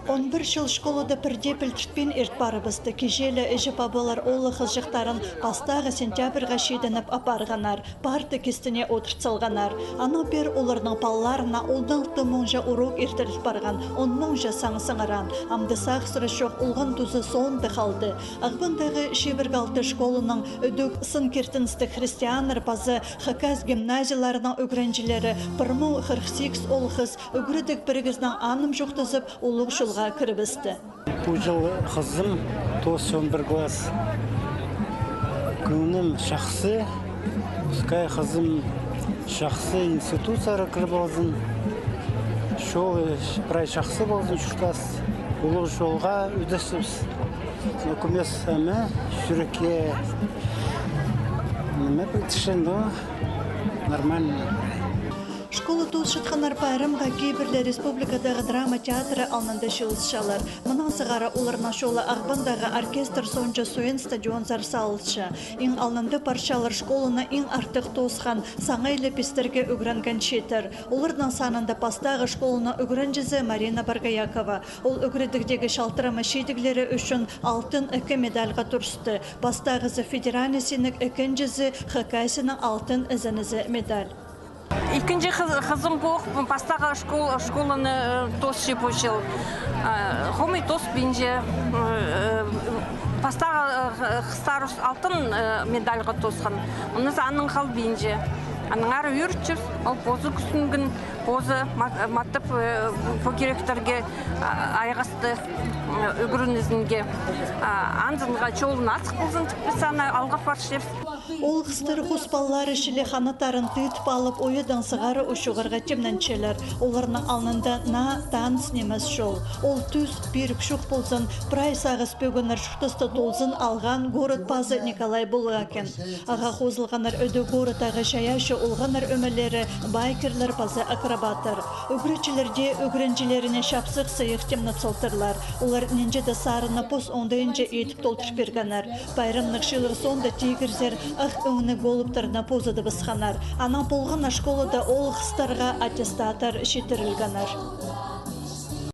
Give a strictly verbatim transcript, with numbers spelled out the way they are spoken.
Он пір чыл школада пірдее пілдіртпин ирт парыбысты. Кичее ле іҷе-пабалар оолах-хызыҷахтарын пастағы сентябрьға читініп апарғаннар, парта кистіне одырт салғаннар. Анаң пеер оларның палаларына он алты муңҷа урок иртіріл парған, он муңҷа саң сыңыраан. Амды сағыссыра чох олған тузы соонда халды. Ағбандағы чибіргі алты школаның ідӧк сын киртіністіг христианнар паза хакас гимназияларының ӱгренҷілері, пір муң хырых сигіс оол-хыс, ӱгредіг пірігізінең анымҷох тізіп, улуғ чолға кірібісті. Пу чыл хызым тоосча он пір класс. Кӧңнім чахсы. Пускай хызым чахсы институтсар кіріп алзын. Чол прай чахсы ползын, чуртас. Улуғ чолға ӧдесчебіс. Но кӧмес ама чӱрекке ниме пілдірче, но нормально. Школа тоосчатханнар пайрамға кибірлі республикадағы драма театры алнында чыылысчалар. Мынаң сығара оларның чолы Ағбандағы оркестр соонҷа Суен стадионзар салылча. Иң алнында парчалар школаны иң артых тоосхан, саңай ле пистерге ӱгренген чииттер. Оларның санында пастағы школаның ӱгренҷізі Марина Боргоякова. Ол ӱгредігдегі чалтырама чидіглері ӱчӱн алтын ікі медальға турысты. Пастағызы федеральный синніг, ікінҷізі Хакасияның алтын ізенізі медаль. Ікінҷі хыз-, хызым полып, пастағы школ-, школаны, э, тоосча пу чыл. Э, хомай тооспинча, э, пастағы, э, хыстар алтын, э, медальға тоосхан. Онназы анаң халбинча. Аннаңар ӱгретчебіс, ол позы кӱстенген, позы ма-, матап, э, пу киректерге, а, айғасты, э, ӱгренізінге. А, анзынға чолын азых ползын тіп, піс аны алға парчабыс. Оол-хыстар хус палалары чіли ханаттарын тыыдып алып, уйадаң сығара учуғарға тимненчелер. Оларның алнында наа, таныс нимес чол. Ол тӱс, пирік чох ползын, прай сағыс пӧгіннер чуртаста толзын алған город пазы Николай Булгакин. Ағаа хозылғаннар ӧдӧк городтағы чайаачы олғаннар ӧмелері, байкерлер паза акробаттар. Ӱгретчілер дее ӱгренҷілеріне чапсых сыйых тимнеп салтырлар. Олар нинҷе-де сарынны пос оңдайынҷа ит толдыр пиргеннер. Пайрамнығ чыылығ соонда тигірзер ах ӧңніг голубтарны позыдыбысханнар. Анаң полған на школада оол-хыстарға аттестаттар читірілгеннер.